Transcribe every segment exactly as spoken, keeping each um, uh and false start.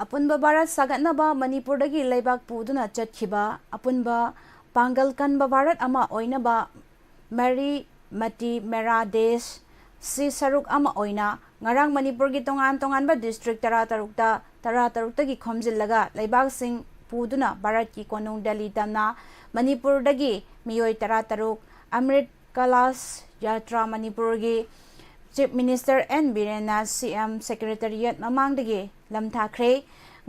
ꯑꯄꯨꯟꯕ ꯚꯥꯔꯠ ꯁꯥꯒꯠꯅꯕ ꯃꯅꯤꯄꯨꯔꯗꯒꯤ ꯂꯩꯕꯥꯛ ꯄꯨꯗꯨꯅ ꯆꯠꯈꯤꯕ ꯑꯄꯨꯟꯕ ꯄꯥꯡꯒꯜ ꯀꯟꯕ ꯚꯥꯔꯠ ꯑꯃ ꯑꯣꯏꯅꯕ ꯃꯦꯔꯤ ꯃꯇꯤ ꯃꯦꯔꯥ ꯗꯦꯁ ꯁꯤ ꯁꯔꯨꯛ ꯑꯃ ꯑꯣꯏꯅ ꯉꯔꯥꯡ ꯃꯅꯤꯄꯨꯔꯒꯤ ꯇꯣꯉꯥꯟ ꯇꯣꯉꯥꯟꯕ ꯗꯤꯁꯇ꯭ꯔꯤꯛ ꯇꯔꯥ ꯇꯔꯨꯛꯇ, ꯇꯔꯥ ꯇꯔꯨꯛꯇꯒꯤ ꯈꯣꯝꯖꯤꯜꯂꯒ ꯂꯩꯕꯥꯛꯁꯤꯡ ꯄꯨꯗꯨꯅ ꯚꯥꯔꯠꯀꯤ ꯀꯣꯅꯨꯡ ꯗꯦꯜꯂꯤ ꯇꯝꯅ ꯃꯅꯤꯄꯨꯔꯗꯒꯤ ꯃꯤꯑꯣꯏ ꯇꯔꯥ ꯇꯔꯨꯛ ꯑꯃ꯭ꯔꯤꯠ ꯀꯂꯥꯁ ꯌꯥꯇ꯭ꯔꯥ ꯃꯅꯤꯄꯨꯔꯒꯤ ꯆꯤꯐ ꯃꯤꯅꯤꯁꯇꯔ ꯑꯦꯟ ꯕꯤꯔꯦꯟꯅ ꯁꯤ ꯑꯦꯝ ꯁꯦꯀ꯭ꯔꯦꯇꯔꯤꯌꯦꯠ ꯃꯃꯥꯡꯗꯒꯤ ꯂꯝꯊꯥꯈ꯭ꯔꯦ꯫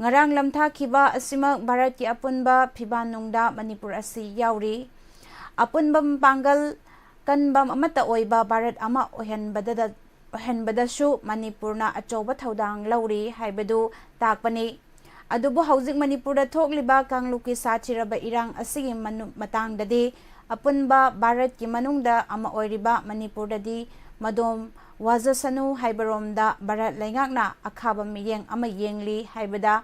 ꯉꯔꯥꯡ ꯂꯝꯊꯥꯈꯤꯕ ꯑꯁꯤꯃꯛ ꯚꯥꯔꯠꯀꯤ ꯑꯄꯨꯟꯕ ꯐꯤꯕꯥꯟꯅꯨꯡꯗ ꯃꯅꯤꯄꯨꯔ ꯑꯁꯤ ꯌꯥꯎꯔꯤ꯫ ꯑꯄꯨꯟꯕ ꯄꯥꯡꯒꯜ ꯀꯟꯕ ꯑꯃꯠꯇ ꯑꯣꯏꯕ ꯚꯥꯔꯠ ꯑꯃ ꯑꯣꯏꯍꯟꯕꯗ, ꯑꯣꯏꯍꯟꯕꯗꯁꯨ ꯃꯅꯤꯄꯨꯔꯅ ꯑꯆꯧꯕ ꯊꯧꯗꯥꯡ ꯂꯧꯔꯤ ꯍꯥꯏꯕꯗꯨ ꯇꯥꯛꯄꯅꯤ꯫ ꯑꯗꯨꯕꯨ ꯍꯧꯖꯤꯛ ꯃꯅꯤꯄꯨꯔꯗ ꯊꯣꯛꯂꯤꯕ ꯀꯥꯡꯂꯨꯞꯀꯤ ꯁꯥꯊꯤꯔꯕ ꯏꯔꯥꯡ ꯑꯁꯤꯒꯤ ꯃꯅꯨ-, ꯃꯇꯥꯡꯗꯗꯤ ꯑꯄꯨꯟꯕ ꯚꯥꯔꯠꯀꯤ ꯃꯅꯨꯡꯗ ꯑꯃ ꯑꯣꯏꯔꯤꯕ ꯃꯅꯤꯄꯨꯔꯗꯗꯤ ꯃꯗꯣꯝ ꯋꯥꯖꯁꯅꯨ ꯍꯥꯏꯕꯔꯣꯝꯗ ꯚꯥꯔꯠ ꯂꯩꯉꯥꯛꯅ ꯑꯈꯥꯕ ꯃꯤꯠꯌꯦꯡ ꯑꯃ ꯌꯦꯡꯂꯤ ꯍꯥꯏꯕꯗ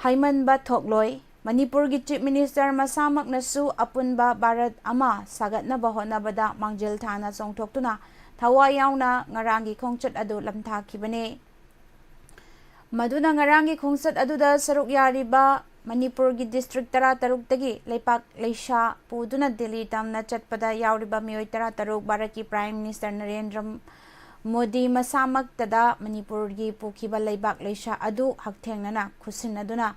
ꯍꯥꯏꯃꯟꯕ ꯊꯣꯛꯂꯣꯏ꯫ ꯃꯅꯤꯄꯨꯔꯒꯤ ꯆꯤꯐ ꯃꯤꯅꯤꯁꯇꯔ ꯃꯁꯥꯃꯛꯅꯁꯨ ꯑꯄꯨꯟꯕ ꯚꯥꯔꯠ ꯑꯃ ꯁꯥꯒꯠꯅꯕ ꯍꯣꯠꯅꯕꯗ ꯃꯥꯡꯖꯤꯜ ꯊꯥꯅ ꯆꯣꯡꯊꯣꯛꯇꯨꯅ ꯊꯋꯥꯏ ꯌꯥꯎꯅ ꯉꯔꯥꯡꯒꯤ ꯈꯣꯡꯆꯠ ꯑꯗꯨ ꯂꯝꯊꯥꯈꯤꯕꯅꯤ꯫ ꯃꯗꯨꯅ ꯉꯔꯥꯡꯒꯤ ꯈꯣꯡꯆꯠ ꯑꯗꯨꯗ ꯁꯔꯨꯛ ꯌꯥꯔꯤꯕ ꯃꯅꯤꯄꯨꯔꯒꯤ ꯗꯤꯁꯇ꯭ꯔꯤꯛ ꯇꯔꯥ ꯇꯔꯨꯛꯇꯒꯤ ꯂꯩꯄꯥꯛ ꯂꯩꯁꯥ ꯄꯨꯗꯨꯅ ꯗꯤꯜꯂꯤ ꯇꯝꯅ ꯆꯠꯄꯗ ꯌꯥꯎꯔꯤꯕ ꯃꯤꯑꯣꯏ ꯇꯔꯥ ꯇꯔꯨꯛ ꯚꯥꯔꯠꯀꯤ ꯄ꯭ꯔꯥꯏꯝ ꯃꯤꯅꯤꯁꯇꯔ ꯅꯔꯦꯟꯗ꯭ꯔ ꯃꯣꯗꯤ ꯃꯁꯥꯃꯛꯇꯗ ꯃꯅꯤꯄꯨꯔꯒꯤ ꯄꯨꯈꯤꯕ ꯂꯩꯕꯥꯛ ꯂꯩꯁꯥ ꯑꯗꯨ ꯍꯛꯊꯦꯡꯅꯅ ꯈꯨꯠꯁꯤꯟꯅꯗꯨꯅ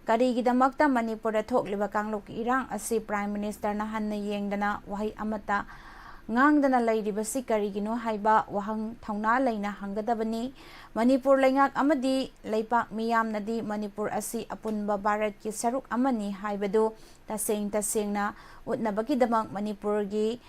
ꯀꯔꯤꯒꯤꯗꯃꯛꯇ ꯃꯅꯤꯄꯨꯔꯗ ꯊꯣꯛꯂꯤꯕ ꯀꯥꯡꯂꯨꯞꯀꯤ ꯏꯔꯥꯡ ꯑꯁꯤ ꯄ꯭ꯔꯥꯏꯝ ꯃꯤꯅꯤꯁꯇꯔꯅ ꯍꯟꯅ ꯌꯦꯡꯗꯅ ꯋꯥꯍꯩ ꯑꯃꯠꯇ ꯉꯥꯡꯗꯅ ꯂꯩꯔꯤꯕꯁꯤ ꯀꯔꯤꯒꯤꯅꯣ ꯍꯥꯏꯕ ꯋꯥꯍꯪ ꯊꯧꯅꯥ ꯂꯩꯅ ꯍꯪꯒꯗꯕꯅꯤ꯫ ꯃꯅꯤꯄꯨꯔ ꯂꯩꯉꯥꯛ ꯑꯃꯗꯤ ꯂꯩꯄꯥꯛ ꯃꯤꯌꯥꯝꯅꯗꯤ ꯃꯅꯤꯄꯨꯔ ꯑꯁꯤ ꯑꯄꯨꯟꯕ ꯚꯥꯔꯠꯀꯤ ꯁꯔꯨꯛ ꯑꯃꯅꯤ ꯍꯥꯏꯕꯗꯨ ꯇꯁꯦꯡ ꯇꯁꯦꯡꯅ ꯎꯠꯅꯕꯒꯤꯗꯃꯛ ꯃꯅꯤꯄꯨꯔꯒꯤ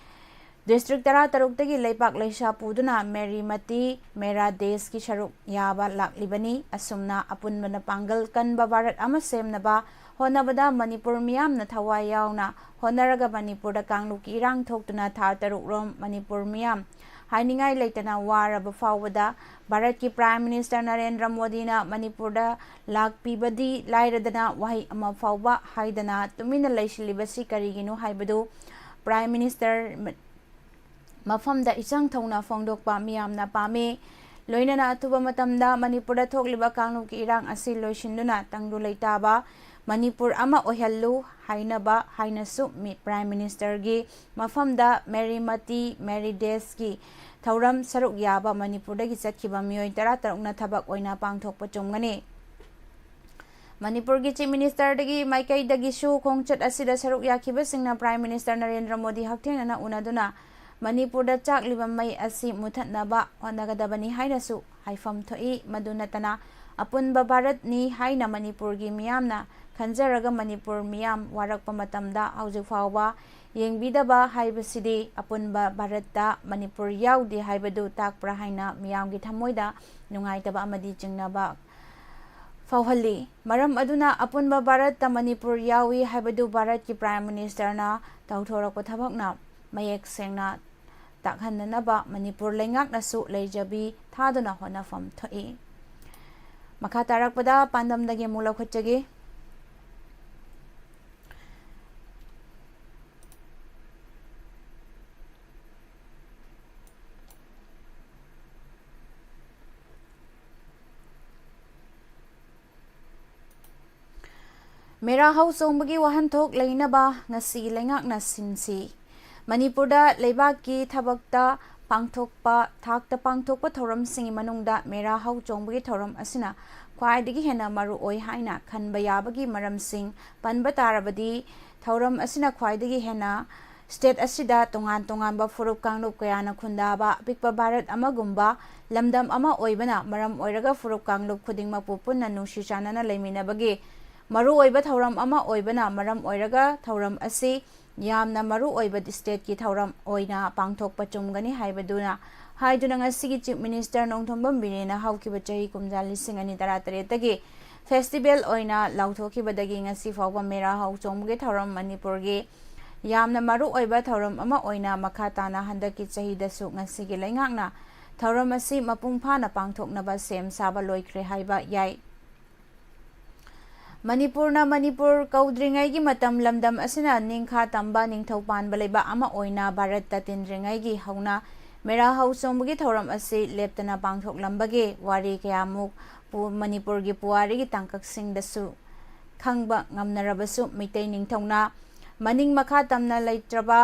ꯗꯤꯁꯇ꯭ꯔꯤꯛ ꯇꯔꯥ ꯇꯔꯨꯛꯇꯒꯤ ꯂꯩꯄꯥꯛ ꯂꯩꯁꯥ ꯄꯨꯗꯨꯅ ꯃꯦꯔꯤ ꯃꯇꯤ ꯃꯦꯔꯥ ꯗꯦꯁꯀꯤ ꯁꯔꯨꯛ ꯌꯥꯕ ꯂꯥꯛꯂꯤꯕꯅꯤ꯫ ꯑꯁꯨꯝꯅ ꯑꯄꯨꯟꯕꯅ ꯄꯥꯡꯒꯜ ꯀꯟꯕ ꯚꯥꯔꯠ ꯑꯃ ꯁꯦꯝꯅꯕ ꯍꯣꯠꯅꯕꯗ ꯃꯅꯤꯄꯨꯔ ꯃꯤꯌꯥꯝꯅ ꯊꯋꯥꯏ ꯌꯥꯎꯅ ꯍꯣꯠꯅꯔꯒ ꯃꯅꯤꯄꯨꯔꯗ ꯀꯥꯡꯂꯨꯞꯀꯤ ꯏꯔꯥꯡ ꯊꯣꯛꯇꯨꯅ ꯊꯥ ꯇꯔꯨꯛ ꯔꯣꯝ ꯃꯅꯤꯄꯨꯔ ꯃꯤꯌꯥꯝ ꯍꯥꯏꯅꯤꯡꯉꯥꯏ ꯂꯩꯇꯅ ꯋꯥꯔꯕ ꯐꯥꯎꯕꯗ ꯚꯥꯔꯠꯀꯤ ꯄ꯭ꯔꯥꯏꯝ ꯃꯤꯅꯤꯁꯇꯔ ꯅꯔꯦꯟꯗ꯭ꯔ ꯃꯣꯗꯤꯅ ꯃꯅꯤꯄꯨꯔꯗ ꯂꯥꯛꯄꯤꯕꯗꯤ ꯂꯥꯏꯔꯗꯅ ꯋꯥꯍꯩ ꯑꯃ ꯐꯥꯎꯕ ꯍꯥꯏꯗꯅ ꯇꯨꯃꯤꯟꯅ ꯂꯩꯁꯤꯜꯂꯤꯕꯁꯤ ꯀꯔꯤꯒꯤꯅꯣ ꯍꯥꯏꯕꯗꯨ ꯄ꯭ꯔꯥꯏꯝ ꯃꯤꯅꯤꯁꯇꯔ ꯃꯐꯝꯗ ꯏꯆꯪ ꯊꯧꯅ ꯐꯣꯡꯗꯣꯛꯄ ꯃꯤꯌꯥꯝꯅ ꯄꯥꯝꯃꯤ꯫ ꯂꯣꯏꯅꯅ ꯑꯊꯨꯕ ꯃꯇꯝꯗ ꯃꯅꯤꯄꯨꯔꯗ ꯊꯣꯛꯂꯤꯕ ꯀꯥꯡꯂꯨꯞꯀꯤ ꯏꯔꯥꯡ ꯑꯁꯤ ꯂꯣꯏꯁꯤꯟꯗꯨꯅ ꯇꯪꯗꯨ ꯂꯩꯇꯥꯕ ꯃꯅꯤꯄꯨꯔ ꯑꯃ ꯑꯣꯏꯍꯜꯂꯨ ꯍꯥꯏꯅꯕ ꯍꯥꯏꯅꯁꯨ ꯃꯤ-, Prime Ministerꯒꯤ ꯃꯐꯝꯗ ꯃꯦꯔꯤꯃꯇꯤ ꯃꯦꯔꯤꯗꯦꯁꯀꯤ ꯊꯧꯔꯝ ꯁꯔꯨꯛ ꯌꯥꯕ ꯃꯅꯤꯄꯨꯔꯗꯒꯤ ꯆꯠꯈꯤꯕ ꯃꯤꯑꯣꯏ ꯇꯔꯥꯇꯔꯨꯛꯅ ꯊꯕꯛ ꯑꯣꯏꯅ ꯄꯥꯡꯊꯣꯛꯄ ꯆꯨꯝꯒꯅꯤ꯫ ꯃꯅꯤꯄꯨꯔꯒꯤ Chief Ministerꯗꯒꯤ ꯃꯥꯏꯀꯩꯗꯒꯤꯁꯨ ꯈꯣꯡꯆꯠ ꯑꯁꯤꯗ ꯁꯔꯨꯛ ꯌꯥꯈꯤꯕꯁꯤꯡꯅ Prime Minister ꯅꯔꯦꯟꯗ꯭ꯔ ꯃꯣꯗꯤ ꯍꯛꯊꯦꯡꯅꯅ ꯎꯅꯗꯨꯅ ꯃꯅꯤꯄꯨꯔꯗ ꯆꯥꯛꯂꯤꯕ ꯃꯩ ꯑꯁꯤ ꯃꯨꯊꯠꯅꯕ ꯍꯣꯠꯅꯒꯗꯕꯅꯤ ꯍꯥꯏꯅꯁꯨ ꯍꯥꯏꯐꯝ ꯊꯣꯛꯏ꯫ ꯃꯗꯨ ꯅꯠꯇꯅ ꯑꯄꯨꯟꯕ ꯚꯥꯔꯠꯅꯤ ꯍꯥꯏꯅ ꯃꯅꯤꯄꯨꯔꯒꯤ ꯃꯤꯌꯥꯝꯅ ꯈꯟꯖꯔꯒ ꯃꯅꯤꯄꯨꯔ ꯃꯤꯌꯥꯝ ꯋꯥꯔꯛꯄ ꯃꯇꯝꯗ ꯍꯧꯖꯤꯛ ꯐꯥꯎꯕ ꯌꯦꯡꯕꯤꯗꯕ ꯍꯥꯏꯕꯁꯤꯗꯤ ꯑꯄꯨꯟꯕ ꯚꯥꯔꯠꯇ ꯃꯅꯤꯄꯨꯔ ꯌꯥꯎꯗꯦ ꯍꯥꯏꯕꯗꯨ ꯇꯥꯛꯄ꯭ꯔꯥ ꯍꯥꯏꯅ ꯃꯤꯌꯥꯝꯒꯤ ꯊꯃꯣꯏꯗ ꯅꯨꯡꯉꯥꯏꯇꯕ ꯑꯃꯗꯤ ꯆꯤꯡꯅꯕ ꯐꯥꯎꯍꯜꯂꯤ꯫ ꯃꯔꯝ ꯑꯗꯨꯅ ꯑꯄꯨꯟꯕ ꯚꯥꯔꯠꯇ ꯃꯅꯤꯄꯨꯔ ꯌꯥꯎꯏ ꯍꯥꯏꯕꯗꯨ ꯚꯥꯔꯠꯀꯤ Prime Ministerꯅ ꯇꯧꯊꯣꯔꯛꯄ ꯊꯕꯛꯅ ꯃꯌꯦꯛ ꯁꯦꯡꯅ ꯇꯥꯛꯍꯟꯅꯅꯕ ꯃꯅꯤꯄꯨꯔ ꯂꯩꯉꯥꯛꯅꯁꯨ ꯂꯩꯖꯕꯤ ꯊꯥꯗꯨꯅ ꯍꯣꯠꯅꯐꯝ ꯊꯣꯛꯏ꯫ ꯃꯈꯥ ꯇꯥꯔꯛꯄꯗ ꯄꯥꯟꯗꯝꯗꯒꯤ ꯑꯃꯨꯛ ꯂꯧꯈꯠꯆꯒꯦ꯫ ꯃꯦꯔꯥ ꯍꯧ ꯆꯣꯡꯕꯒꯤ ꯋꯥꯍꯟꯊꯣꯛ ꯂꯩꯅꯕ ꯉꯁꯤ ꯂꯩꯉꯥꯛꯅ ꯁꯤꯟꯁꯤ꯫ ꯃꯅꯤꯄꯨꯔꯗ ꯂꯩꯕꯥꯛꯀꯤ ꯊꯕꯛꯇ ꯄꯥꯡꯊꯣꯛꯄ, ꯊꯥꯛꯇ ꯄꯥꯡꯊꯣꯛꯄ ꯊꯧꯔꯝꯁꯤꯡꯒꯤ ꯃꯅꯨꯡꯗ ꯃꯦꯔꯥ ꯍꯧ ꯆꯣꯡꯕꯒꯤ ꯊꯧꯔꯝ ꯑꯁꯤꯅ ꯈ꯭ꯋꯥꯏꯗꯒꯤ ꯍꯦꯟꯅ ꯃꯔꯨ ꯑꯣꯏ ꯍꯥꯏꯅ ꯈꯟꯕ ꯌꯥꯕꯒꯤ ꯃꯔꯝꯁꯤꯡ ꯄꯟꯕ ꯇꯥꯔꯕꯗꯤ, ꯊꯧꯔꯝ ꯑꯁꯤꯅ ꯈ꯭ꯋꯥꯏꯗꯒꯤ ꯍꯦꯟꯅ state ꯑꯁꯤꯗ ꯇꯣꯉꯥꯟ ꯇꯣꯉꯥꯟꯕ ꯐꯨꯔꯨꯞ ꯀꯥꯡꯂꯨꯞ ꯀꯌꯥꯅ ꯈꯨꯟꯗꯥꯕ ꯑꯄꯤꯛꯄ ꯚꯥꯔꯠ ꯑꯃꯒꯨꯝꯕ ꯂꯝꯗꯝ ꯑꯃ ꯑꯣꯏꯕꯅ ꯃꯔꯝ ꯑꯣꯏꯔꯒ ꯐꯨꯔꯨꯞ ꯀꯥꯡꯂꯨꯞ ꯈꯨꯗꯤꯡꯃꯛꯄꯨ ꯄꯨꯟꯅ ꯅꯨꯡꯁꯤ ꯆꯥꯟꯅꯅ ꯂꯩꯃꯤꯟꯅꯕꯒꯤ ꯃꯔꯨꯑꯣꯏꯕ ꯊꯧꯔꯝ ꯑꯃ ꯑꯣꯏꯕꯅ ꯃꯔꯝ ꯑꯣꯏꯔꯒ ꯊꯧꯔꯝ ꯑꯁꯤ ꯌꯥꯝꯅ ꯃꯔꯨꯑꯣꯏꯕ stateꯀꯤ ꯊꯧꯔꯝ ꯑꯣꯏꯅ ꯄꯥꯡꯊꯣꯛꯄ ꯆꯨꯝꯒꯅꯤ ꯍꯥꯏꯕꯗꯨꯅ ꯍꯥꯏꯗꯨꯅ ꯉꯁꯤꯒꯤ Chief Minister ꯅꯣꯡꯊꯣꯝꯕꯝ ꯕꯤꯔꯦꯟꯅ ꯍꯧꯈꯤꯕ ꯆꯍꯤ ꯀꯨꯝꯖꯥ ꯂꯤꯁꯤꯡ ꯑꯅꯤ ꯇꯔꯥꯇꯔꯦꯠꯇꯒꯤ festival ꯑꯣꯏꯅ ꯂꯥꯎꯊꯣꯛꯈꯤꯕꯗꯒꯤ ꯉꯁꯤ ꯐꯥꯎꯕ ꯃꯦꯔꯥ ꯍꯧ ꯆꯣꯡꯕꯒꯤ ꯊꯧꯔꯝ ꯃꯅꯤꯄꯨꯔꯒꯤ ꯌꯥꯝꯅ ꯃꯔꯨꯑꯣꯏꯕ ꯊꯧꯔꯝ ꯑꯃ ꯑꯣꯏꯅ ꯃꯈꯥ ꯇꯥꯅ ꯍꯟꯗꯛꯀꯤ ꯆꯍꯤꯗꯁꯨ ꯉꯁꯤꯒꯤ ꯂꯩꯉꯥꯛꯅ ꯊꯧꯔꯝ ꯑꯁꯤ ꯃꯄꯨꯡ ꯐꯥꯅ ꯄꯥꯡꯊꯣꯛꯅꯕ ꯁꯦꯝ ꯁꯥꯕ ꯂꯣꯏꯈ꯭ꯔꯦ ꯍꯥꯏꯕ ꯌꯥꯏ꯫ ꯃꯅꯤꯄꯨꯔꯅ ꯃꯅꯤꯄꯨꯔ ꯀꯧꯗ꯭ꯔꯤꯉꯩꯒꯤ ꯃꯇꯝ ꯂꯝꯗꯝ ꯑꯁꯤꯅ ꯅꯤꯡꯈꯥ ꯇꯝꯕ ꯅꯤꯡꯊꯧ ꯄꯥꯟꯕ ꯂꯩꯕꯥꯛ ꯑꯃ ꯑꯣꯏꯅ ꯚꯥꯔꯠꯇ ꯇꯤꯟꯗ꯭ꯔꯤꯉꯩꯒꯤ ꯍꯧꯅ ꯃꯦꯔꯥ ꯍꯧ ꯆꯣꯡꯕꯒꯤ ꯊꯧꯔꯝ ꯑꯁꯤ ꯂꯦꯞꯇꯅ ꯄꯥꯡꯊꯣꯛꯂꯝꯕꯒꯤ ꯋꯥꯔꯤ ꯀꯌꯥꯃꯨꯛ ꯄꯨ-, ꯃꯅꯤꯄꯨꯔꯒꯤ ꯄꯨꯋꯥꯔꯤꯒꯤ ꯇꯥꯡꯀꯛꯁꯤꯡꯗꯁꯨ ꯈꯪꯕ ꯉꯝꯅꯔꯕꯁꯨ, ꯃꯩꯇꯩ ꯅꯤꯡꯊꯧꯅ ꯃꯅꯤꯡ ꯃꯈꯥ ꯇꯝꯅ ꯂꯩꯇ꯭ꯔꯕ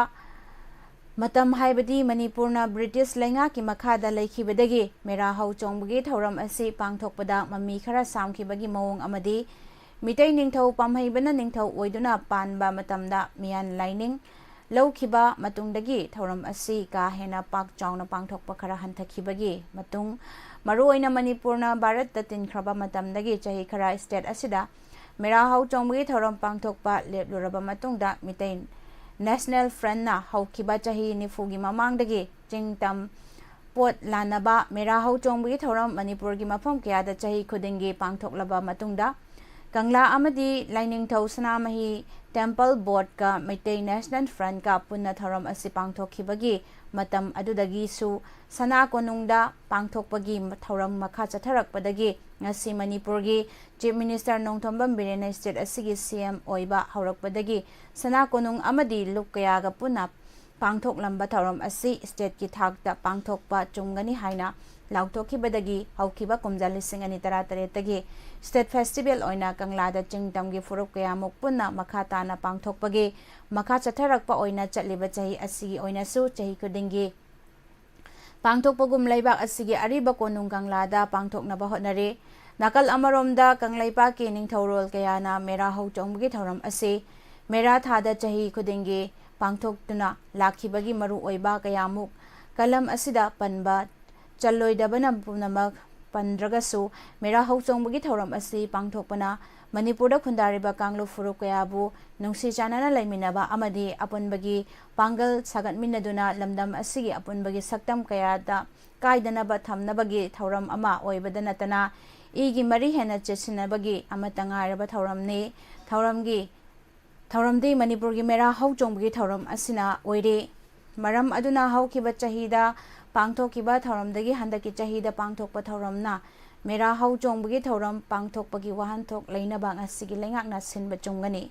ꯃꯇꯝ, ꯍꯥꯏꯕꯗꯤ ꯃꯅꯤꯄꯨꯔꯅ ꯕ꯭ꯔꯤꯇꯤꯁ ꯂꯩꯉꯥꯛꯀꯤ ꯃꯈꯥꯗ ꯂꯩꯈꯤꯕꯗꯒꯤ ꯃꯦꯔꯥ ꯍꯧ ꯆꯣꯡꯕꯒꯤ ꯊꯧꯔꯝ ꯑꯁꯤ ꯄꯥꯡꯊꯣꯛꯄꯗ ꯃꯃꯤ ꯈꯔ ꯁꯥꯝꯈꯤꯕꯒꯤ ꯃꯑꯣꯡ ꯑꯃꯗꯤ ꯃꯤꯇꯩ ꯅꯤꯡꯊꯧ ꯄꯥꯝꯍꯩꯕꯅ ꯅꯤꯡꯊꯧ ꯑꯣꯏꯗꯨꯅ ꯄꯥꯟꯕ ꯃꯇꯝꯗ ꯃꯤꯌꯥꯟ ꯂꯥꯏꯅꯤꯡ ꯂꯧꯈꯤꯕ ꯃꯇꯨꯡꯗꯒꯤ ꯊꯧꯔꯝ ꯑꯁꯤ ꯀꯥ ꯍꯦꯟꯅ ꯄꯥꯛ ꯆꯥꯎꯅ ꯄꯥꯡꯊꯣꯛꯄ ꯈꯔ ꯍꯟꯊꯈꯤꯕꯒꯤ ꯃꯇꯨꯡ, ꯃꯔꯨꯑꯣꯏꯅ ꯃꯅꯤꯄꯨꯔꯅ ꯚꯥꯔꯠꯇ ꯇꯤꯟꯈ꯭ꯔꯕ ꯃꯇꯝꯗꯒꯤ ꯆꯍꯤ ꯈꯔ ꯁ꯭ꯇꯦꯠ ꯑꯁꯤꯗ ꯃꯦꯔꯥ ꯍꯧ ꯆꯣꯡꯕꯒꯤ ꯊꯧꯔꯝ ꯄꯥꯡꯊꯣꯛꯄ ꯂꯦꯞꯂꯨꯔꯕ ꯃꯇꯨꯡꯗ, ꯃꯤꯇꯩ ꯅꯦꯁꯅꯦꯜ ꯐ꯭ꯔꯟꯠꯅ ꯍꯧꯈꯤꯕ ꯆꯍꯤ ꯅꯤꯐꯨꯒꯤ ꯃꯃꯥꯡꯗꯒꯤ ꯆꯤꯡ ꯇꯝ ꯄꯣꯠ ꯂꯥꯟꯅꯕ ꯃꯦꯔꯥ ꯍꯧ ꯆꯣꯡꯕꯒꯤ ꯊꯧꯔꯝ ꯃꯅꯤꯄꯨꯔꯒꯤ ꯃꯐꯝ ꯀꯌꯥꯗ ꯆꯍꯤ ꯈꯨꯗꯤꯡꯒꯤ ꯄꯥꯡꯊꯣꯛꯂꯕ ꯃꯇꯨꯡꯗ, ꯀꯪꯂꯥ ꯑꯃꯗꯤ ꯂꯥꯏꯅꯤꯡꯊꯧ ꯁꯅꯥꯃꯍꯤ ꯇꯦꯝꯄꯜ ꯕꯣꯔꯗꯀ ꯃꯩꯇꯩ ꯅꯦꯁꯅꯦꯜ ꯐ꯭ꯔꯟꯠꯀ ꯄꯨꯟꯅ ꯊꯧꯔꯝ ꯑꯁꯤ ꯄꯥꯡꯊꯣꯛꯈꯤꯕꯒꯤ ꯃꯇꯝ ꯑꯗꯨꯗꯒꯤꯁꯨ ꯁꯅꯥ ꯀꯣꯅꯨꯡꯗ ꯄꯥꯡꯊꯣꯛꯄꯒꯤ ꯊꯧꯔꯝ ꯃꯈꯥ ꯆꯠꯊꯔꯛꯄꯗꯒꯤ ꯉꯁꯤ ꯃꯅꯤꯄꯨꯔꯒꯤ ꯆꯤꯐ ꯃꯤꯅꯤꯁꯇꯔ ꯅꯣꯡꯊꯣꯝꯕꯝ ꯕꯤꯔꯦꯟꯅ ꯁ꯭ꯇꯦꯠ ꯑꯁꯤꯒꯤ ꯁꯤ ꯑꯦꯝ ꯑꯣꯏꯕ ꯍꯧꯔꯛꯄꯗꯒꯤ ꯁꯅꯥ ꯀꯣꯅꯨꯡ ꯑꯃꯗꯤ ꯂꯨꯞ ꯀꯌꯥꯒ ꯄꯨꯟꯅ ꯄꯥꯡꯊꯣꯛꯂꯝꯕ ꯊꯧꯔꯝ ꯑꯁꯤ ꯁ꯭ꯇꯦꯠꯀꯤ ꯊꯥꯛꯇ ꯄꯥꯡꯊꯣꯛꯄ ꯆꯨꯝꯒꯅꯤ ꯍꯥꯏꯅ ꯂꯥꯎꯊꯣꯛꯈꯤꯕꯗꯒꯤ ꯍꯧꯈꯤꯕ ꯀꯨꯝꯖꯥ ꯂꯤꯁꯤꯡ ꯑꯅꯤ ꯇꯔꯥꯇꯔꯦꯠꯇꯒꯤ ꯁ꯭ꯇꯦꯠ ꯐꯦꯁꯇꯤꯚꯦꯜ ꯑꯣꯏꯅ ꯀꯪꯂꯥꯗ ꯆꯤꯡ ꯇꯝꯒꯤ ꯐꯨꯔꯨꯞ ꯀꯌꯥꯃꯨꯛ ꯄꯨꯟꯅ ꯃꯈꯥ ꯇꯥꯅ ꯄꯥꯡꯊꯣꯛꯄꯒꯤ ꯃꯈꯥ ꯆꯠꯊꯔꯛꯄ ꯑꯣꯏꯅ ꯆꯠꯂꯤꯕ ꯆꯍꯤ ꯑꯁꯤꯒꯤ ꯑꯣꯏꯅꯁꯨ ꯆꯍꯤ ꯈꯨꯗꯤꯡꯒꯤ ꯄꯥꯡꯊꯣꯛꯄꯒꯨꯝ ꯂꯩꯕꯥꯛ ꯑꯁꯤꯒꯤ ꯑꯔꯤꯕ ꯀꯣꯅꯨꯡ ꯀꯪꯂꯥꯗ ꯄꯥꯡꯊꯣꯛꯅꯕ ꯍꯣꯠꯅꯔꯤ꯫ ꯅꯥꯀꯜ ꯑꯃꯔꯣꯝꯗ ꯀꯪꯂꯩꯄꯥꯛꯀꯤ ꯅꯤꯡꯊꯧꯔꯣꯜ ꯀꯌꯥꯅ ꯃꯦꯔꯥ ꯍꯧ ꯆꯣꯡꯕꯒꯤ ꯊꯧꯔꯝ ꯑꯁꯤ ꯃꯦꯔꯥ ꯊꯥꯗ ꯆꯍꯤ ꯈꯨꯗꯤꯡꯒꯤ ꯄꯥꯡꯊꯣꯛꯇꯨꯅ ꯂꯥꯛꯈꯤꯕꯒꯤ ꯃꯔꯨꯑꯣꯏꯕ ꯀꯌꯥꯃꯨꯛ ꯀꯂꯝ ꯑꯁꯤꯗ ꯄꯟꯕ ꯆꯜꯂꯣꯏꯗꯕꯅ ꯄꯨꯝꯅꯃꯛ ꯄꯟꯗ꯭ꯔꯒꯁꯨ, ꯃꯦꯔꯥ ꯍꯧ ꯆꯣꯡꯕꯒꯤ ꯊꯧꯔꯝ ꯑꯁꯤ ꯄꯥꯡꯊꯣꯛꯄꯅ ꯃꯅꯤꯄꯨꯔꯗ ꯈꯨꯟꯗꯥꯔꯤꯕ ꯀꯥꯡꯂꯨꯞ ꯐꯨꯔꯨꯞ ꯀꯌꯥꯕꯨ ꯅꯨꯡꯁꯤ ꯆꯥꯟꯅꯅ ꯂꯩꯃꯤꯟꯅꯕ ꯑꯃꯗꯤ ꯑꯄꯨꯟꯕꯒꯤ ꯄꯥꯡꯒꯜ ꯁꯥꯒꯠꯃꯤꯟꯅꯗꯨꯅ ꯂꯝꯗꯝ ꯑꯁꯤꯒꯤ ꯑꯄꯨꯟꯕꯒꯤ ꯁꯛꯇꯝ ꯀꯌꯥꯗ ꯀꯥꯏꯗꯅꯕ ꯊꯝꯅꯕꯒꯤ ꯊꯧꯔꯝ ꯑꯃ ꯑꯣꯏꯕꯗ ꯅꯠꯇꯅ, ꯏꯒꯤ ꯃꯔꯤ ꯍꯦꯟꯅ ꯆꯦꯠꯁꯤꯟꯅꯕꯒꯤ ꯑꯃꯠꯇ ꯉꯥꯏꯔꯕ ꯊꯧꯔꯝꯅꯤ꯫ ꯊꯧꯔꯝꯒꯤ ꯊꯧꯔꯝꯗꯤ ꯃꯅꯤꯄꯨꯔꯒꯤ ꯃꯦꯔꯥ ꯍꯧ ꯆꯣꯡꯕꯒꯤ ꯊꯧꯔꯝ ꯑꯁꯤꯅ ꯑꯣꯏꯔꯦ꯫ ꯃꯔꯝ ꯑꯗꯨꯅ ꯍꯧꯈꯤꯕ ꯆꯍꯤꯗ ꯄꯥꯡꯊꯣꯛꯈꯤꯕ ꯊꯧꯔꯝꯗꯒꯤ ꯍꯟꯗꯛꯀꯤ ꯆꯍꯤꯗ ꯄꯥꯡꯊꯣꯛꯄ ꯊꯧꯔꯝꯅ ꯃꯦꯔꯥ ꯍꯧ ꯆꯣꯡꯕꯒꯤ ꯊꯧꯔꯝ ꯄꯥꯡꯊꯣꯛꯄꯒꯤ ꯋꯥꯍꯟꯊꯣꯛ ꯂꯩꯅꯕ ꯉꯁꯤꯒꯤ ꯂꯩꯉꯥꯛꯅ ꯁꯤꯟꯕ ꯆꯨꯝꯒꯅꯤ꯫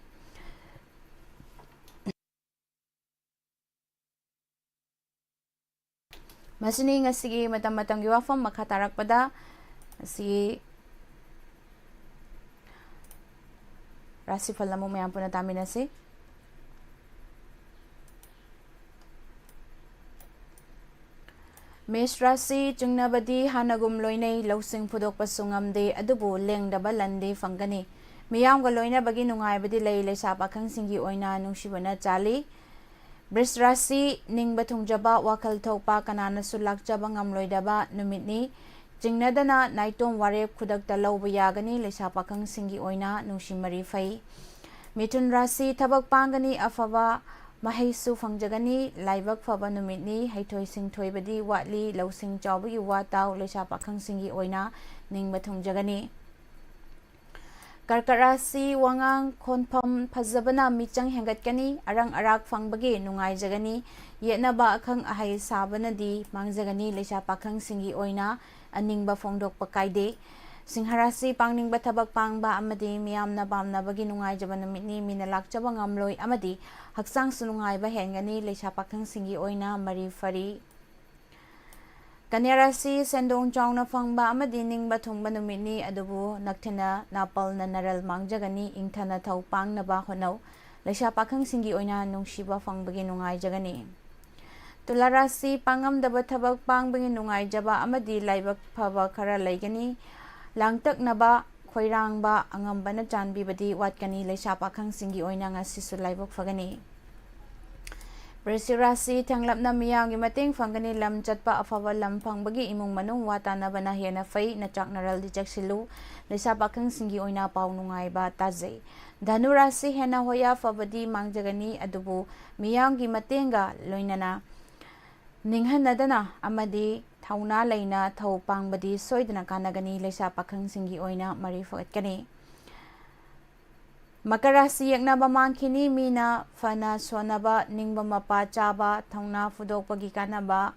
ꯃꯁꯤꯅꯤ ꯉꯁꯤꯒꯤ ꯃꯇꯝ ꯃꯇꯝꯒꯤ ꯋꯥꯐꯝ꯫ ꯃꯈꯥ ꯇꯥꯔꯛꯄꯗ ꯉꯁꯤꯒꯤ ꯔꯥꯁꯤꯐꯜ ꯑꯃꯨꯛ ꯃꯌꯥꯝ ꯄꯨꯟꯅ ꯇꯥꯃꯤꯟꯅꯁꯤ꯫ ꯃꯦꯁ ꯔꯥꯁꯤ ꯆꯤꯡꯅꯕꯗꯤ ꯍꯥꯟꯅꯒꯨꯝ ꯂꯣꯏꯅꯩ, ꯂꯧꯁꯤꯡ ꯐꯨꯗꯣꯛꯄꯁꯨ ꯉꯝꯗꯦ, ꯑꯗꯨꯕꯨ ꯂꯦꯡꯗꯕ ꯂꯟꯗꯤ ꯐꯪꯒꯅꯤ꯫ ꯃꯤꯌꯥꯝꯒ ꯂꯣꯏꯅꯕꯒꯤ ꯅꯨꯡꯉꯥꯏꯕꯗꯤ ꯂꯩ, ꯂꯩꯁꯥ ꯄꯥꯈꯪꯁꯤꯡꯒꯤ ꯑꯣꯏꯅ ꯅꯨꯡꯁꯤꯕꯅ ꯆꯥꯜꯂꯤ꯫ ꯕ꯭ꯔꯤꯁ ꯔꯥꯁꯤ ꯅꯤꯡꯕ ꯊꯨꯡꯖꯕ, ꯋꯥꯈꯜ ꯊꯣꯛꯄ, ꯀꯅꯥꯅꯁꯨ ꯂꯥꯛꯆꯕ ꯉꯝꯂꯣꯏꯗꯕ ꯅꯨꯃꯤꯠꯅꯤ꯫ ꯆꯤꯡꯅꯗꯅ ꯅꯥꯏꯇꯣꯝ ꯋꯥꯔꯦꯞ ꯈꯨꯗꯛꯇ ꯂꯧꯕ ꯌꯥꯒꯅꯤ, ꯂꯩꯁꯥ ꯄꯥꯈꯪꯁꯤꯡꯒꯤ ꯑꯣꯏꯅ ꯅꯨꯡꯁꯤ ꯃꯔꯤ ꯐꯩ꯫ ꯃꯤꯊꯨꯟ ꯔꯥꯁꯤ ꯊꯕꯛ ꯄꯥꯡꯒꯅꯤ, ꯑꯐꯕ ꯃꯍꯩꯁꯨ ꯐꯪꯖꯒꯅꯤ, ꯂꯥꯏꯕꯛ ꯐꯕ ꯅꯨꯃꯤꯠꯅꯤ, ꯍꯩꯊꯣꯏ ꯁꯤꯡꯊꯣꯏꯕꯗꯤ ꯋꯥꯠꯂꯤ, ꯂꯧꯁꯤꯡ ꯆꯥꯎꯕꯒꯤ ꯋꯥ ꯇꯥꯎ, ꯂꯩꯁꯥ ꯄꯥꯈꯪꯁꯤꯡꯒꯤ ꯑꯣꯏꯅ ꯅꯤꯡꯕ ꯊꯨꯡꯖꯒꯅꯤ꯫ ꯀꯔꯀꯠ ꯔꯥꯁꯤ ꯋꯥꯉꯥꯡ ꯈꯣꯟꯐꯝ ꯐꯖꯕꯅ ꯃꯤꯆꯪ ꯍꯦꯟꯒꯠꯀꯅꯤ, ꯑꯔꯪ ꯑꯔꯥꯛ ꯐꯪꯕꯒꯤ ꯅꯨꯡꯉꯥꯏꯖꯒꯅꯤ, ꯌꯦꯠꯅꯕ ꯑꯈꯪ ꯑꯍꯩ ꯁꯥꯕꯅꯗꯤ ꯃꯥꯡꯖꯒꯅꯤ, ꯂꯩꯁꯥ ꯄꯥꯈꯪꯁꯤꯡꯒꯤ ꯑꯣꯏꯅ ꯑꯅꯤꯡꯕ ꯐꯣꯡꯗꯣꯛꯄ ꯀꯥꯏꯗꯦ꯫ ꯁꯤꯡꯍ ꯔꯥꯁꯤ ꯄꯥꯡꯅꯤꯡꯕ ꯊꯕꯛ ꯄꯥꯡꯕ ꯑꯃꯗꯤ ꯃꯤꯌꯥꯝꯅ ꯄꯥꯝꯅꯕꯒꯤ ꯅꯨꯡꯉꯥꯏꯖꯕ ꯅꯨꯃꯤꯠꯅꯤ, ꯃꯤꯅ ꯂꯥꯛꯆꯕ ꯉꯝꯂꯣꯏ ꯑꯃꯗꯤ ꯍꯛꯆꯥꯡꯁꯨ ꯅꯨꯡꯉꯥꯏꯕ ꯍꯦꯟꯒꯅꯤ, ꯂꯩꯁꯥ ꯄꯥꯈꯪꯁꯤꯡꯒꯤ ꯑꯣꯏꯅ ꯃꯔꯤ ꯐꯔꯤ꯫ ꯀꯟꯌꯥ ꯔꯥꯁꯤ ꯁꯦꯟꯗꯣꯡ ꯆꯥꯎꯅ ꯐꯪꯕ ꯑꯃꯗꯤ ꯅꯤꯡꯕ ꯊꯨꯡꯕ ꯅꯨꯃꯤꯠꯅꯤ, ꯑꯗꯨꯕꯨ ꯅꯛꯊꯤꯅ ꯅꯥꯄꯜꯅ ꯅꯔꯜ ꯃꯥꯡꯖꯒꯅꯤ, ꯏꯪꯊꯅ ꯊꯧ ꯄꯥꯡꯅꯕ ꯍꯣꯠꯅꯧ, ꯂꯩꯁꯥ ꯄꯥꯈꯪꯁꯤꯡꯒꯤ ꯑꯣꯏꯅ ꯅꯨꯡꯁꯤꯕ ꯐꯪꯕꯒꯤ ꯅꯨꯡꯉꯥꯏꯖꯒꯅꯤ꯫ ꯇꯨꯂꯥ ꯔꯥꯁꯤ ꯄꯥꯡꯉꯝꯗꯕ ꯊꯕꯛ ꯄꯥꯡꯕꯒꯤ ꯅꯨꯡꯉꯥꯏꯖꯕ ꯑꯃꯗꯤ ꯂꯥꯏꯕꯛ ꯐꯕ ꯈꯔ ꯂꯩꯒꯅꯤ, ꯂꯥꯡꯇꯛꯅꯕ ꯈꯣꯏꯔꯥꯡꯕ ꯑꯉꯝꯕꯅ ꯆꯥꯟꯕꯤꯕꯗꯤ ꯋꯥꯠꯀꯅꯤ, ꯂꯩꯁꯥ ꯄꯥꯈꯪꯁꯤꯡꯒꯤ ꯑꯣꯏꯅ ꯉꯁꯤꯁꯨ ꯂꯥꯏꯕꯛ ꯐꯒꯅꯤ꯫ ꯕ꯭ꯔꯤꯁꯤꯛ ꯔꯥꯁꯤ ꯊꯦꯡꯂꯞꯅ ꯃꯤꯌꯥꯝꯒꯤ ꯃꯇꯦꯡ ꯐꯪꯒꯅꯤ, ꯂꯝ ꯆꯠꯄ ꯑꯐꯕ ꯂꯝ ꯐꯪꯕꯒꯤ ꯏꯃꯨꯡ ꯃꯅꯨꯡ ꯋꯥ ꯇꯥꯅꯕꯅ ꯍꯦꯟꯅ ꯐꯩ, ꯅꯆꯥꯛ ꯅꯔꯜꯗꯤ ꯆꯦꯛꯁꯤꯜꯂꯨ, ꯂꯩꯁꯥ ꯄꯥꯈꯪꯁꯤꯡꯒꯤ ꯑꯣꯏꯅ ꯄꯥꯎ ꯅꯨꯡꯉꯥꯏꯕ ꯇꯥꯖꯩ꯫ ꯙꯅꯨ ꯔꯥꯁꯤ ꯍꯦꯟꯅ ꯍꯣꯌꯥ ꯐꯕꯗꯤ ꯃꯥꯡꯖꯒꯅꯤ, ꯑꯗꯨꯕꯨ ꯃꯤꯌꯥꯝꯒꯤ ꯃꯇꯦꯡꯒ ꯂꯣꯏꯅꯅ ꯅꯤꯡꯍꯟꯅꯗꯅ ꯑꯃꯗꯤ ꯊꯧꯅꯥ ꯂꯩꯅ ꯊꯧ ꯄꯥꯡꯕꯗꯤ ꯁꯣꯏꯗꯅ ꯀꯥꯟꯅꯒꯅꯤ, ꯂꯩꯁꯥ ꯄꯥꯈꯪꯁꯤꯡꯒꯤ ꯑꯣꯏꯅ ꯃꯔꯤ ꯐꯒꯠꯀꯅꯤ꯫ ꯃꯀꯔ ꯔꯥꯁꯤ ꯌꯦꯛꯅꯕ ꯃꯥꯡꯈꯤꯅꯤ, ꯃꯤꯅ ꯐꯅ ꯁꯣꯟꯅꯕ, ꯅꯤꯡꯕ ꯃꯄꯥ ꯆꯥꯕ, ꯊꯧꯅꯥ ꯐꯨꯗꯣꯛꯄꯒꯤ ꯀꯥꯟꯅꯕ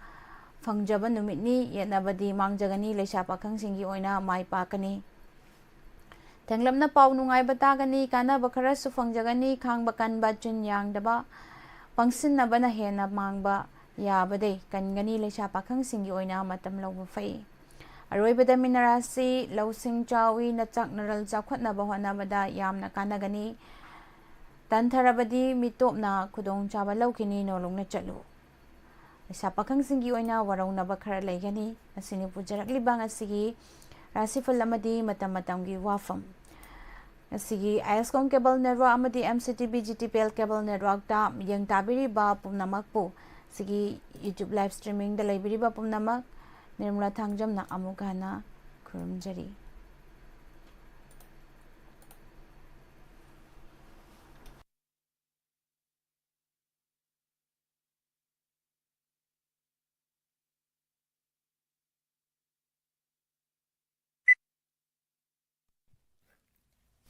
ꯐꯪꯖꯕ ꯅꯨꯃꯤꯠꯅꯤ, ꯌꯦꯠꯅꯕꯗꯤ ꯃꯥꯡꯖꯒꯅꯤ, ꯂꯩꯁꯥ ꯄꯥꯈꯪꯁꯤꯡꯒꯤ ꯑꯣꯏꯅ ꯃꯥꯏ ꯄꯥꯛꯀꯅꯤ꯫ ꯊꯦꯡꯂꯞꯅ ꯄꯥꯎ ꯅꯨꯡꯉꯥꯏꯕ ꯇꯥꯒꯅꯤ, ꯀꯥꯟꯅꯕ ꯈꯔꯁꯨ ꯐꯪꯖꯒꯅꯤ, ꯈꯥꯡꯕ ꯀꯟꯕ, ꯆꯤꯟ ꯌꯥꯡꯗꯕ, ꯄꯪꯁꯤꯟꯅꯕꯅ ꯍꯦꯟꯅ ꯃꯥꯡꯕ ꯌꯥꯕꯗꯩ ꯀꯟꯒꯅꯤ꯫ ꯂꯩꯁꯥ ꯄꯥꯈꯪꯁꯤꯡꯒꯤ ꯑꯣꯏꯅ ꯃꯇꯝ ꯂꯧꯕ ꯐꯩ꯫ ꯑꯔꯣꯏꯕꯗ ꯃꯤꯅ ꯔꯥꯁꯤ ꯂꯧꯁꯤꯡ ꯆꯥꯎꯏ, ꯅꯆꯥꯛ ꯅꯔꯜ ꯆꯥꯎꯈꯠꯅꯕ ꯍꯣꯠꯅꯕꯗ ꯌꯥꯝꯅ ꯀꯥꯟꯅꯒꯅꯤ꯫ ꯇꯟꯊꯔꯕꯗꯤ ꯃꯤꯇꯣꯞꯅ ꯈꯨꯗꯣꯡꯆꯥꯕ ꯂꯧꯈꯤꯅꯤ, ꯅꯣꯂꯨꯛꯅ ꯆꯠꯂꯨ꯫ ꯂꯩꯁꯥ ꯄꯥꯈꯪꯁꯤꯡꯒꯤ ꯑꯣꯏꯅ ꯋꯥꯔꯧꯅꯕ ꯈꯔ ꯂꯩꯒꯅꯤ꯫ ꯃꯁꯤꯅꯤ ꯄꯨꯖꯔꯛꯂꯤꯕ ꯉꯁꯤꯒꯤ ꯔꯥꯁꯤꯐꯜ ꯑꯃꯗꯤ ꯃꯇꯝ ꯃꯇꯝꯒꯤ ꯋꯥꯐꯝ꯫ ꯉꯁꯤꯒꯤ I S com cable network ꯑꯃꯗꯤ M C T V G T P L cable ꯅꯦꯠꯋꯥꯔꯛꯇ ꯃꯤꯠꯌꯦꯡ ꯇꯥꯕꯤꯔꯤꯕ ꯄꯨꯝꯅꯃꯛꯄꯨ ꯁꯤꯒꯤ YouTube live streamingꯗ ꯂꯩꯕꯤꯔꯤꯕ ꯄꯨꯝꯅꯃꯛ ꯅꯤꯔꯃꯂꯥ ꯊꯥꯡꯖꯝꯅ ꯑꯃꯨꯛ ꯍꯟꯅ ꯈꯨꯔꯨꯝꯖꯔꯤ꯫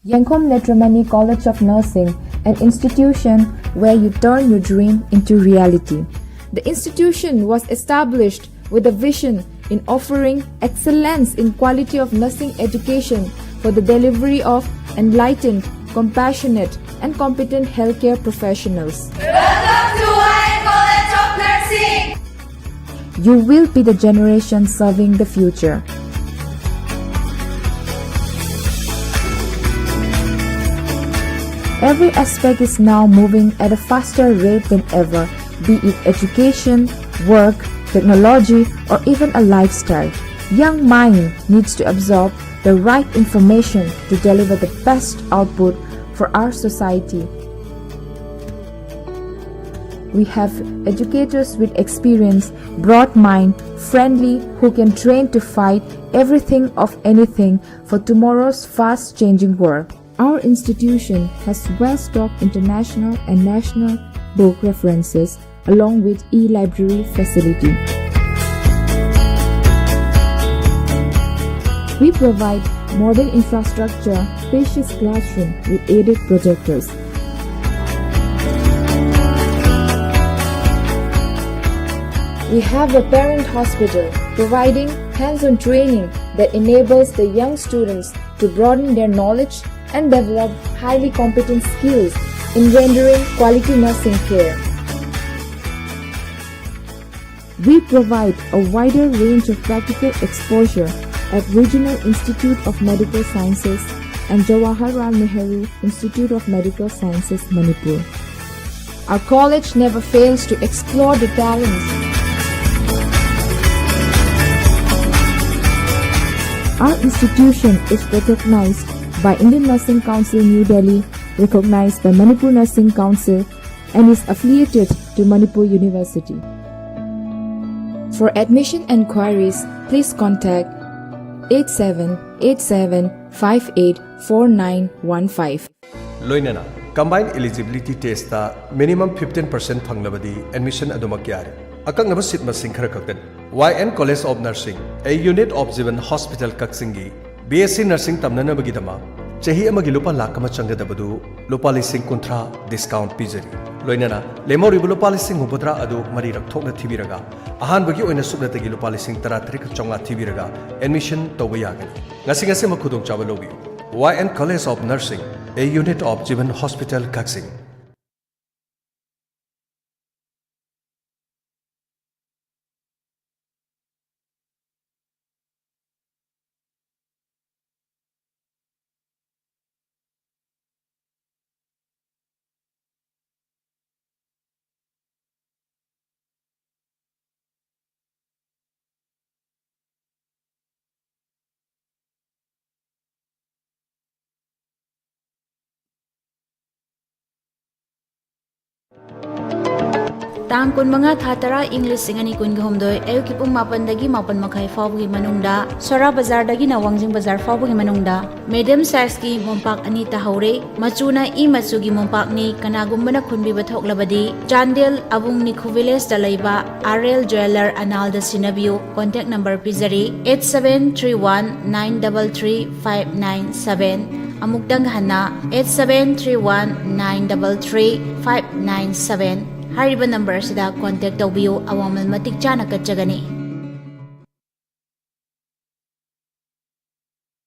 Yangkhum Netramani College of Nursing, an institution where you turn your dream into reality. The institution was established with a vision in offering excellence in quality of nursing education for the delivery of enlightened, compassionate, and competent healthcare professionals. Welcome to Higher College of Nursing. You will be the generation serving the future. Every aspect is now moving at a faster rate than ever, be it education, work, technology, or even a lifestyle. Young mind needs to absorb the right information to deliver the best output for our society. We have educators with experience, broad mind, friendly, who can train to fight everything of anything for tomorrow's fast-changing world. Our institution has well-stocked international and national book references along with e-library facility. We provide modern infrastructure, spacious classroom with aided projectors. We have a parent hospital providing hands-on training that enables the young students to broaden their knowledge and develop highly competent skills in rendering quality nursing care. We provide a wider range of practical exposure at Regional Institute of Medical Sciences and Jawaharlal Nehru Institute of Medical Sciences, Manipur. Our college never fails to explore the talents. Our institution is recognized by Indian Nursing Council New Delhi, recognized by Manipur Nursing Council, and is affiliated to Manipur University. For admission enquiries, please contact eight seven eight seven five eight four nine one five. ꯂꯣꯏꯅꯅ combined eligibility test ꯇ minimum fifteen percent ꯐꯪꯂꯕꯗꯤ admission ꯑꯗꯨꯃꯛ ꯌꯥꯔꯦ꯫ ꯑꯀꯛꯅꯕ seat ꯃꯁꯤꯡ ꯈꯔ ꯈꯛꯇꯅꯤ꯫ Y N College of Nursing, a unit of Jeevan Hospital ꯀꯛꯆꯤꯡꯒꯤ B S C Nursing ꯇꯝꯅꯅꯕꯒꯤꯗꯃꯛ ꯆꯍꯤ ꯑꯃꯒꯤ ꯂꯨꯄꯥ ꯂꯥꯈ ꯑꯃ ꯆꯪꯒꯗꯕꯗꯨ ꯂꯨꯄꯥ ꯂꯤꯁꯤꯡ ꯀꯨꯟꯊ꯭ꯔꯥ discount ꯄꯤꯖꯔꯤ꯫ ꯂꯣꯏꯅꯅ ꯂꯦꯝꯍꯧꯔꯤꯕ ꯂꯨꯄꯥ ꯂꯤꯁꯤꯡ ꯍꯨꯝꯐꯨꯇꯔꯥ ꯑꯗꯨ ꯃꯔꯤꯔꯛ ꯊꯣꯛꯅ ꯊꯤꯕꯤꯔꯒ, ꯑꯍꯥꯟꯕꯒꯤ ꯑꯣꯏꯅ ꯁꯨꯞꯅꯇꯒꯤ ꯂꯨꯄꯥ ꯂꯤꯁꯤꯡ ꯇꯔꯥ ꯇꯔꯦꯠ ꯆꯥꯝꯃꯉꯥ ꯊꯤꯕꯤꯔꯒ admission ꯇꯧꯕ ꯌꯥꯒꯅꯤ꯫ ꯉꯁꯤ ꯉꯁꯤꯃꯛ ꯈꯨꯗꯣꯡꯆꯥꯕ ꯂꯧꯕꯤꯌꯨ꯫ Y N College of Nursing, a unit of Jeevan Hospital, ꯀꯛꯆꯤꯡ꯫ ꯇꯥꯡ ꯀꯨꯟꯃꯉꯥ ꯊꯥ ꯇꯔꯥ ꯏꯪ ꯂꯤꯁꯤꯡ ꯑꯅꯤ ꯀꯨꯟꯒ ꯍꯨꯝꯗꯣꯏ ꯑꯌꯨꯛꯀꯤ ꯄꯨꯡ ꯃꯥꯄꯟꯗꯒꯤ ꯃꯥꯄꯟ ꯃꯈꯥꯏ ꯐꯥꯎꯕꯒꯤ ꯃꯅꯨꯡꯗ ꯁꯣꯔꯥ ꯕꯖꯥꯔꯗꯒꯤꯅ ꯋꯥꯡꯖꯤꯡ ꯕꯖꯥꯔ ꯐꯥꯎꯕꯒꯤ ꯃꯅꯨꯡꯗ medium size ꯀꯤ ꯃꯣꯝꯄꯥꯛ ꯑꯅꯤ ꯇꯥꯍꯧꯔꯦ꯫ ꯃꯆꯨꯅ ꯏ ꯃꯆꯨꯒꯤ ꯃꯣꯝꯄꯥꯛꯅꯤ꯫ ꯀꯅꯥꯒꯨꯝꯕꯅ ꯈꯨꯟꯕꯤꯕ ꯊꯣꯛꯂꯕꯗꯤ ꯆꯥꯟꯗꯦꯜ ꯑꯕꯨꯡ ꯅꯤꯈꯨ village ꯇ ꯂꯩꯕ R L Jeweller ꯑꯅꯥꯜꯗ ꯁꯤꯟꯅꯕꯤꯌꯨ꯫ Contact number ꯄꯤꯖꯔꯤ, eight seven three one nine double three five nine seven꯫ ꯑꯃꯨꯛꯇꯪ ꯍꯟꯅ, eight seven three one nine double three five nine seven꯫ ꯍꯥꯏꯔꯤꯕ number ꯑꯁꯤꯗ contact ꯇꯧꯕꯤꯌꯨ꯫ ꯑꯋꯥꯃꯜ ꯃꯇꯤꯛ ꯆꯥꯅ ꯀꯠꯆꯒꯅꯤ꯫